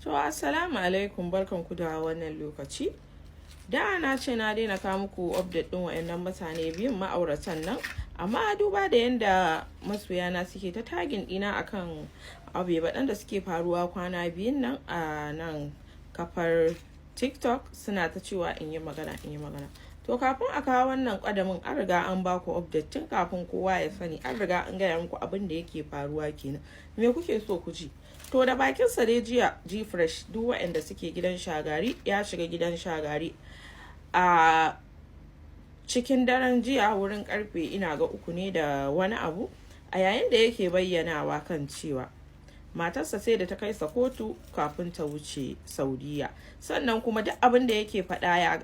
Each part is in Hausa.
To, assalamu alaikum, barkanku da wannan lokaci. Da na ce na daina kawo muku update ɗin wa'annan mutane biyun, ma'auratan nan, amma duba da yanda masoyana suke ta tagging ɗina akan abubuwan da suke faruwa kwana biyun nan a nan kafar TikTok, suna ta cewa in yi magana, in yi magana. To, kafin a kawo wannan ƙadamin, an riga an ba ku update tun kafin kowa ya sani. An riga an gaya muku abin da yake faruwa kenan. Me kuke so ku ji? To, da bakin sa dai jiya, G Fresh, duk waɗanda suke gidan Shagari, ya shiga gidan Shagari a cikin daren jiya, wurin karfe ina ga 3 ne da wani abu, a yayin da yake bayyanawa kan cewa matarsa sai da ta kai sa kotu kafin ta wuce Saudiya. Sannan kuma duk abin da yake faɗa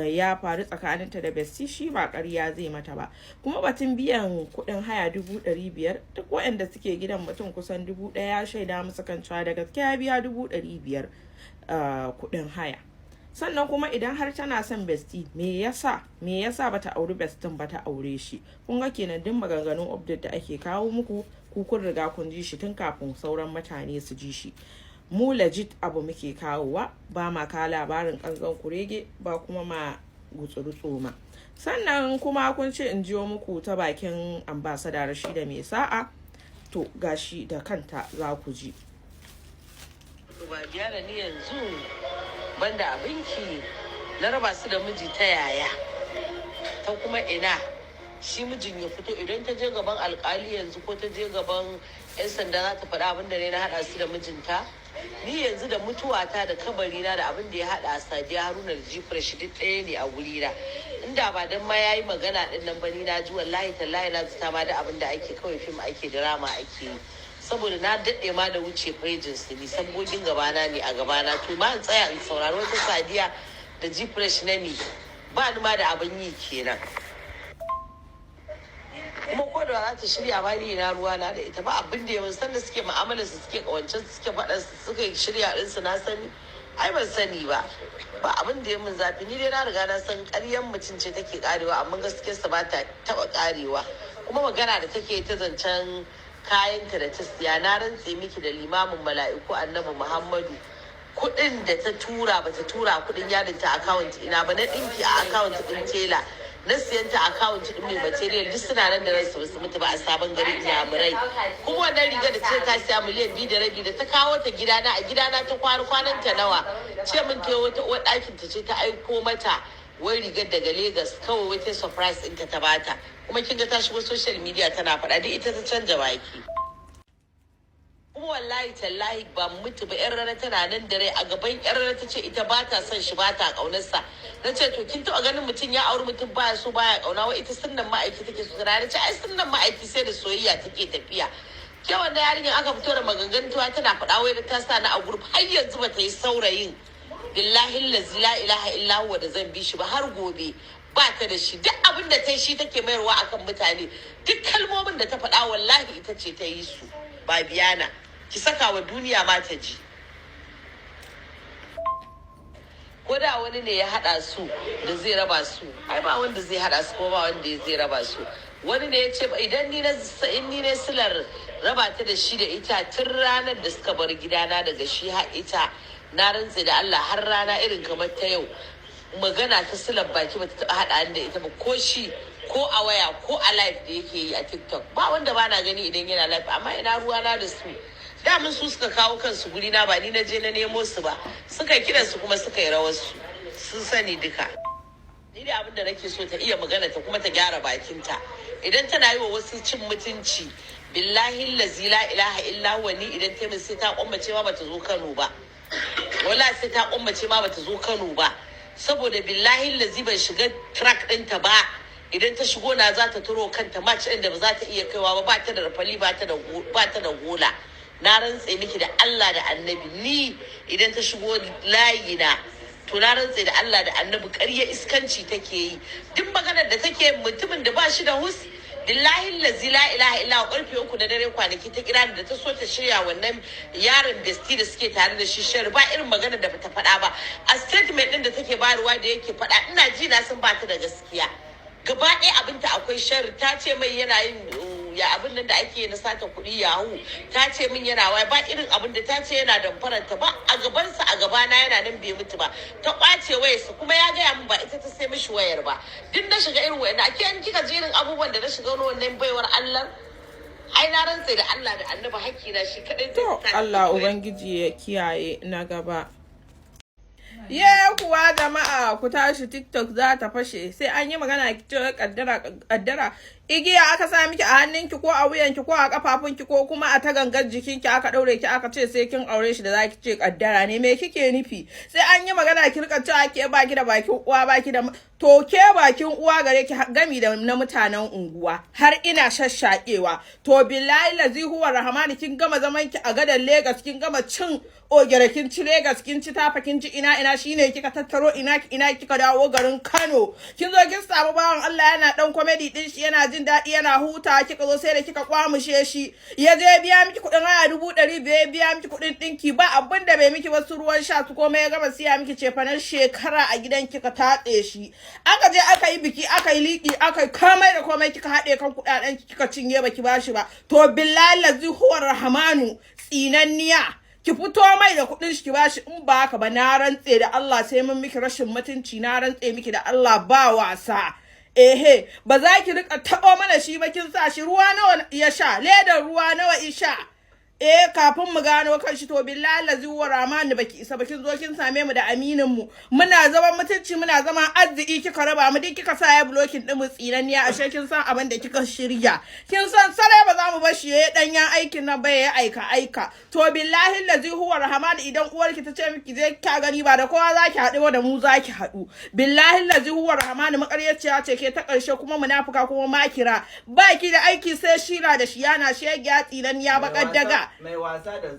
ya faru tsakaninta da Bestie, shi ba ƙarya zai mata ba. Kuma batun biyan kuɗin haya 500,000, duk waɗanda suke gidan, mutum kusan 1000, shaida musu kan cewa da gaskiya biya 500,000 kuɗin haya. Sannan kuma idan har tana son Bestie, me yasa bata auri Bestin ba, ta aure shi? Kun ga kenan, duk maganganun update da ake kawo muku, ku kun riga kun ji shi tun kafin sauran mutane su ji shi. Mu legit abu muke kawowa, ba ma ka labarin kanzon kurege ba, kuma ma gutsuru tsoma. Sannan kuma kun ce in jiyo muku ta bakin Ambassador Rashida Mai Sa'a. To, gashi da kanta za ku ji. Ba biya da ni yanzu banda abinki na raba su da miji ta yaya, ta kuma ina shi mijin ya fito? Idan ta je gaban alkali yanzu ko ta je gaban 'yan sanda, za ta faɗa abin da ne na haɗa su da mijinta? Ni yanzu da mutuwata da kabarina da abin da ya haɗa Sadiya Haruna da Jifar shi duk ɗaya ne a wurina. Inda ba dan ma yayi magana din nan ba, ni na ji, wallahi tallahi na ji ma da abin da ake kawai fim ake, drama ake yi, saboda na daɗe ma da wuce fejin su. Ni sabgogin gabana ne a gabana. To, ma in tsaya in saurari wata Sadiya da G-Fresh na mi? Ba ni ma da abin yi kenan. Kuma ko da za ta shirya ba, ni na ruwa na da ita? Ba abin da yawan sanda suke mu'amalar su, suke kawancen su, suke faɗan su, suka shirya din su, na sani? Ai ban sani ba. Ba abin da ya min zafi. Ni dai na riga na san ƙaryan mutum ce take karewa, amma gaskiyar sa ba ta taɓa karewa. Kuma magana da take ta zancen kayanta da ta siya, na rantse miki da limamin mala'iku Annabi Muhammadu, kuɗin da ta tura, ba ta tura kuɗin yadin ta account ina ba. Na ɗinki a account ɗin tela, na siyan ta account ɗin mai material, duk suna nan da ransu, basu mutu ba, a Sabon Gari Inyamurai. Kuma wannan riga da ce ta siya miliyan 2.5, da ta kawo ta gidana, a gidana ta kwana. Kwanan ta nawa? Ce min ta wata uwar ɗakin ta ce ta aiko mata wai rigar daga Lagos, kawai wata surprise ɗinta ta bata. Kuma kin ga ta shigo social media tana faɗa, duk ita ta canja baki. Kuma wallahi tallahi ba mutu ba, yan rana tana nan da rai. A gaban yan rana ta ce ita ba ta son shi, ba ta kaunarsa. Na ce, to kin taɓa ganin mutum ya auri mutum baya so, baya kauna? Wai ita sunnan ma'aiki take so. Na ce, ai sunnan ma'aiki sai da soyayya take tafiya. Ke wannan yarinyar aka fito da magangantuwa tana faɗa wai da ta sa ni a group, har yanzu ba ta yi saurayin, billahi lazi la ilaha illa huwa, da zan bi shi ba. Har gobe ba ta da shi. Duk abin da ta yi shi take mayarwa akan mutane. Duk kalmomin da ta faɗa, wallahi ita ce ta yi su. Ba biyana ki saka wa duniya ma ta ji. Ko da wani ne ya haɗa su da zai raba su, ai ba wanda zai haɗa su, ko ba wanda zai raba su. Wani ne ya ce idan ni na in ni ne silar raba ta da shi da ita tun ranar da suka bar gidana, daga shi har ita. Na rantse da Allah, har rana irin kamar ta yau, magana ta silar baki bata taɓa haɗa ni da ita ba, ko shi, ko a waya, ko a live da yake yi a TikTok. Ba wanda bana gani idan yana live, amma ina ruwa na da su? Damin su suka kawo kansu guri na, ba ni na je na nemo su ba. Suka kiran su kuma suka yi rawar su, sun sani duka. Ni da abin da nake so, ta iya magana ta kuma ta gyara bakinta. Idan tana yi wa wasu cin mutunci, billahi lazi la ilaha illa huwa, ni idan ta sai ta kwammace ma bata zo Kano ba. Wala sai ta kwammace ma bata zo Kano ba, saboda billahi lazi ban shiga track ɗinta ba. Idan ta shigo na, za ta turo kanta match ɗin da ba za ta iya kaiwa ba. Ba ta da rafali, ba ta da gola. Na rantse miki da Allah da Annabi, ni idan ta shigo layi na, to na rantse da Allah da Annabi, ƙarya iskanci take yi. Duk maganar da take, mutumin da ba shi da hus, billahi lazi la ilaha illa, karfe 3 na dare kwanaki ta kira da ta so ta shirya wannan yaron Bestie da suke tare da shi shar ba irin maganar da bata faɗa ba. A statement din da take bayarwa da yake faɗa, ina ji na san ba ta da gaskiya. Gaba ɗaya abinta akwai sharri. Ta ce mai yana yin ya abin nan da ake na sata kuɗi, yahoo. Ta ce min yana waya, ba irin abin da ta ce yana damfaranta ba a gabansa, a gabana yana nan, bai mutu ba. Ta kwace wayarsa, kuma ya gaya min ba ita ta sai mishi wayar ba. Duk na shiga irin wayan ake an kika ji irin abubuwan da na shiga wannan baiwar Allah. Ai na rantse da Allah da Annabi, hakki na shi kadai. To Allah Ubangiji ya kiyaye na gaba. Ye kuwa jama'a, ku tashi, TikTok za ta fashe. Sai an yi magana ki ce kaddara, kaddara. Igiya aka sa miki a hannunki ko a wuyanki ko a kafafunki ko kuma a ta gangar jikinki, aka daure ki, aka ce sai kin aure shi da zaki ce kaddara ne? Me kike nufi? Sai an yi magana ki rika cewa ke baki da bakin uwa, baki da to ke bakin uwa gare ki gami da na mutanen unguwa har ina shashakewa. To billahi lazi huwa rahmani, kin gama zaman ki a gadan Lagos, kin gama cin ogere, kin ci Lagos, kin ci tafa, kin ci ina ina, shine kika tattaro ina ina kika dawo garin Kano. Kin zo kin samu bawan Allah yana dan comedy din shi, yana jin daɗi, yana huta. Kika zo sai da kika kwamushe shi. Ya je biya miki kuɗin haya 500,000, biya miki kuɗin ɗinki, ba abin da bai miki ba, su ruwan sha, su komai, ya gama siya miki cefanen shekara a gidan, kika tatse shi. Aka je aka yi biki, aka yi liƙi, aka yi komai da komai, kika haɗe kan kuɗaɗen, kika cinye, baki bashi ba. To billahi lazi huwa rahmanu, tsinanniya, ki fito mai da kuɗin shi ki bashi. In ba haka ba, na rantse da Allah sai mun miki rashin mutunci. Na rantse miki da Allah, ba wasa. Ehe, ba za ki rika taɓo mana shi ba. Kin sa shi ruwa nawa ya sha, ledar ruwa nawa isha, eh, kafin mu gano kan shi. To billahi lazi wa ramani, baki isa ba. Kin zo kin same mu da aminin mu, muna zaman mutunci, muna zaman arziki, kika raba mu duk, kika sa ya blocking din mu. Tsinanniya, ashe kin san abin da kika shirya. Kin san sare ba za mu bar shi yayi danyen aikin nan ba, yayi aika aika. To billahi lazi huwa rahman, idan uwarki ta ce miki je ka gani, ba da kowa zaki haɗu ba, da mu zaki haɗu. Billahi lazi huwa rahman, makaryaciya ce ke ta ƙarshe, kuma munafuka, kuma makira. Baki da aiki sai shira da shiyana, shegiya, tsinanniya, bakar daga. Mai wasa da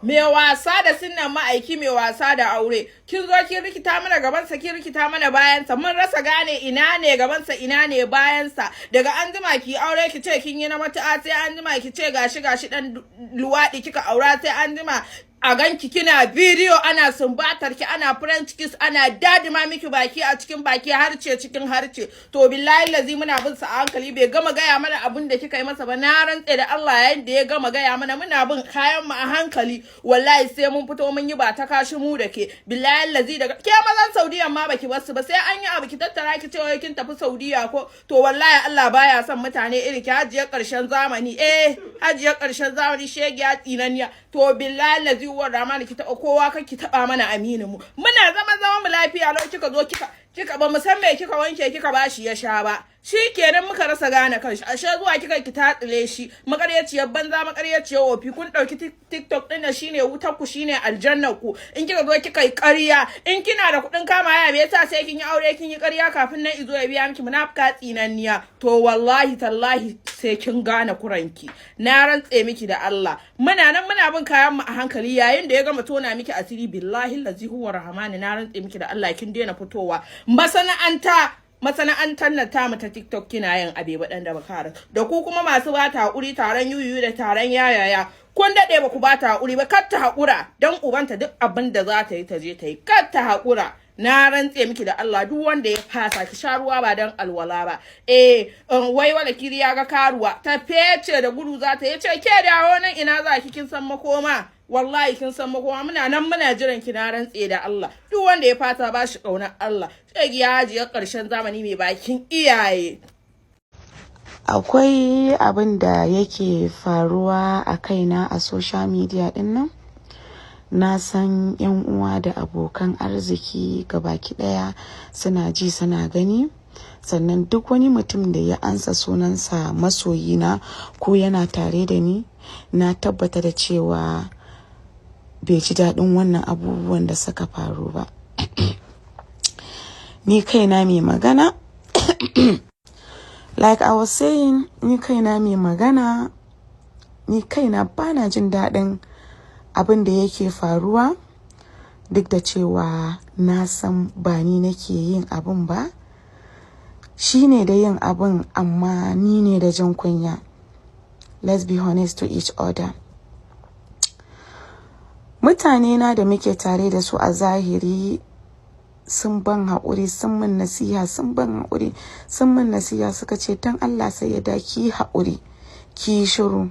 Mai wasa da sunnan ma'aiki, mai wasa da aure. Kin zo kin rikita mana gabansa, kin rikita mana bayansa, mun rasa gane ina ne gabansa, ina ne bayansa. Daga an jima ki aure, ki ce kin yi na matu'a, sai an jima ki ce gashi gashi dan luwaɗi kika aura, sai an jima a ganki kina bidiyo ana sumbatar ki, ana french kiss, ana dadima miki baki a cikin baki, harce cikin harce. To billahi lazi, muna bin sa a hankali. Bai gama gaya mana abin da kika yi masa ba. Na rantse da Allah, yayin da ya gama gaya mana, muna bin kayan mu a hankali. Wallahi sai mun fito mun yi ba ta kashi mu da ke. Billahi lazi, daga ke mazan Saudiya ma baki basu ba, sai an yi abu ki tattara ki ce wai kin tafi Saudiya ko. To wallahi Allah baya son mutane irin ki, hajiyar karshen zamani. Eh, hajiyar karshen zamani, shegiya, tsinanniya. To billahi lazi wa ramani, ki taɓa kowa, kan ki taɓa mana aminin mu. Muna zama zama mu lafiya lau, kika zo kika ba mu san me kika wanke kika bashi ya sha ba. Shi kenan muka rasa gane kanshi, ashe zuwa kika ki tatsile shi. Makaryaciyar banza, makaryaciyar wofi. Kun ɗauki TikTok ɗin nan shine wutar ku, shine aljannar ku. In kika zo kika yi ƙarya, in kina da kuɗin kama haya, me yasa sai kin yi aure kin yi ƙarya kafin nan izo ya biya miki? Munafuka, tsinanniya. To wallahi tallahi sai kin gane kuranki. Na rantse miki da Allah, muna nan muna bin kayan mu a hankali. Yayin da ya gama tona miki asiri, billahi lazi huwa rahmani, na rantse miki da Allah kin daina fitowa masana'antar nan tamu ta TikTok kina yin abe baɗan da bakara da ku. Kuma masu ba ta haƙuri, taron yuyu da taron yayaya, kun daɗe ba ku ba ta haƙuri ba. Kar ta haƙura don ubanta, duk abin da za ta yi ta je ta yi, kar ta haƙura. Na rantse miki da Allah, duk wanda ya fasa ki sha ruwa ba don alwala ba. Eh, wai wala kiri ya ga karuwa ta fece da gudu za ta ce ke dawo nan, ina za ki? Kin san makoma, wallahi kin san makoma. Muna nan muna jiran ki. Na rantse da Allah, duk wanda ya fata ba shi kaunar Allah. Sai ya hajiyar karshen zamani, mai bakin iyaye. Akwai abin da yake faruwa a kaina a social media din nan. Na san yan uwa da abokan arziki gabaki daya suna ji, suna gani. Sannan duk wani mutum da ya ansa sunansa masoyina ko yana tare da ni, na tabbata da cewa bai ji daɗin wannan abubuwan da suka faru ba. Ni kaina mai magana, like I was saying, ni kaina mai magana, ni kaina bana jin daɗin abin da yake faruwa, duk da cewa na san ba ni nake yin abin ba, shi ne da yin abin, amma ni ne da jin kunya. Let's be honest to each other. Mutane na da muke tare da su a zahiri sun ban haƙuri, sun min nasiha, sun ban haƙuri, sun min nasiha, suka ce don Allah sai ya daki haƙuri. Ki shiru.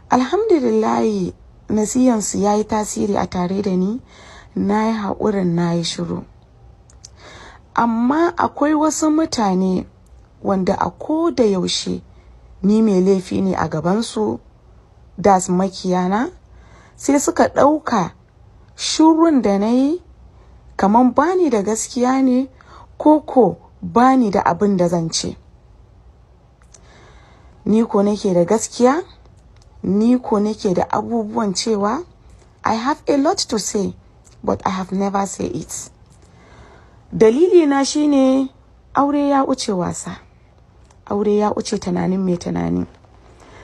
Alhamdulillahi, nasihansu ya yi tasiri a tare da ni. Na yi haƙurin, na yi shiru. Amma akwai wasu mutane wanda a ko da yaushe ni mai laifi ne a gabansu, das makiyana, sai suka ɗauka shirun da na yi kamar bani da gaskiya ne ko bani da abin da zan ce. Ni ko nake da gaskiya, ni ko nake da abubuwan cewa. I have a lot to say, but I have never say it. Dalili na shine aure ya wuce wasa, aure ya wuce tunanin mai tunani.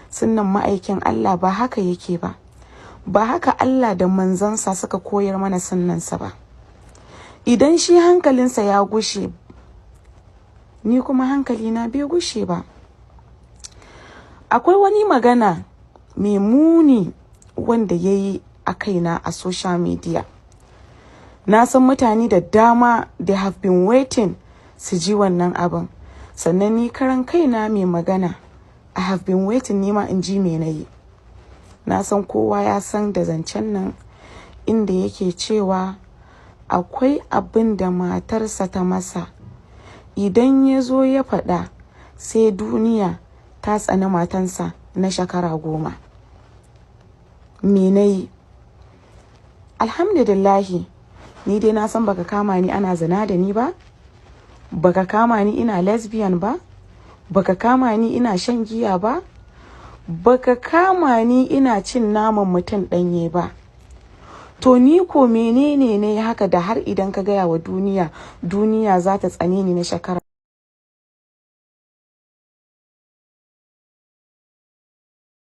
Sunnan ma'aikin Allah ba haka yake ba, ba haka Allah da manzansa suka koyar mana sunnansa ba. Idan shi hankalinsa ya gushe, ni kuma hankalina bai gushe ba. Akwai wani magana mai muni wanda ya yi a kaina a social media. Na san mutane da dama, they have been waiting su ji wannan abin. Sannan ni karan kaina mai magana, I have been waiting nima in ji me na yi. Na san kowa ya san da zancen nan inda yake cewa akwai abin da matarsa ta masa, idan ya zo ya faɗa sai duniya ta tsani matansa na shekara 10. Me na yi? Alhamdulillahi, ni dai na san baka kama ni ana zina da ni ba, baka kama ni ina lesbian ba, baka kama ni ina shan giya ba, baka kama ni ina cin naman mutum ɗanye ba. To ni ko menene ne haka da har idan ka gaya wa duniya, duniya za ta tsane ni na shekara